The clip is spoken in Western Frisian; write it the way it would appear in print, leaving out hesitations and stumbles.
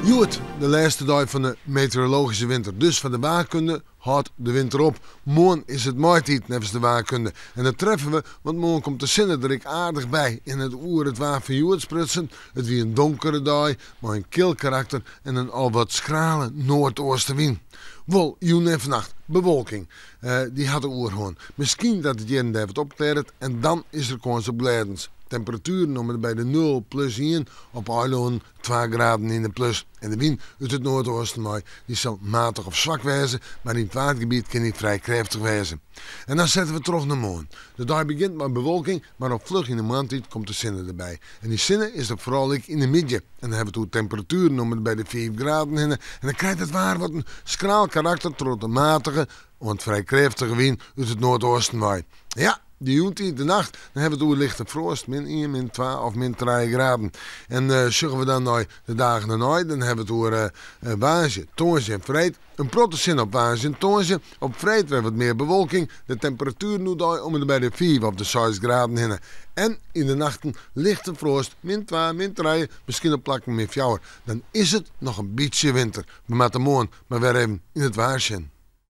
Hjoed, de lêste dei fan de meteorologyske winter, dus foar de waarkunde hâldt de winter op. Moarn is it maitiid neffens de waarkunde. En dat treffe we, want moarn komt de sinne der ek aardich by. En it oer it waar fan hjoed sprutsen, it wie in donkere dei mei in kil karakter en in al wat skrale noardeastewyn. Wol, jûn en fannacht, bewolking. Dy hat de oerhân. Miskien dat it hjir en dêr wat opklearret en dan is der kâns op glêdens. Temperatueren om en by de nul, plus ien, op eilannen twa graden yn de plus. En de wyn út it noardeasten wei, dy sil matich of swak wêze, mar yn it Waadgebiet kin dy frij krêftich wêze. En dan sette we troch nei moarn. De dei begjint mei bewolking, mar al fluch yn de moarntiid komt de sinne derby. En dy sinne is der foaral ek yn de middei. En dan hawwe we it oer temperatueren om en by de fiif graden hinne. En dan krijt it waar wat in skraal karakter troch de matige oant frij krêftige wyn út it noardeasten wei. Ja, de jûntiid, de nacht, dan hawwe we it oer lichte froast, min ien, min twa of min trije graden. En sjogge we dan nei de dagen dêrnei, dan hawwe we it oer woansdei, tongersdei en freed. In protte sinne op woansdei en tongersdei. Op freed wer wat mear bewolking. De temperatueren oerdei om en by de fiif of de seis graden hinne. En yn de nachten lichte froast, min twa, min trije, miskien op plakken min fjouwer. Dan is it noch in bytsje winter. We moatte moarn mar wer even yn it waar sjen.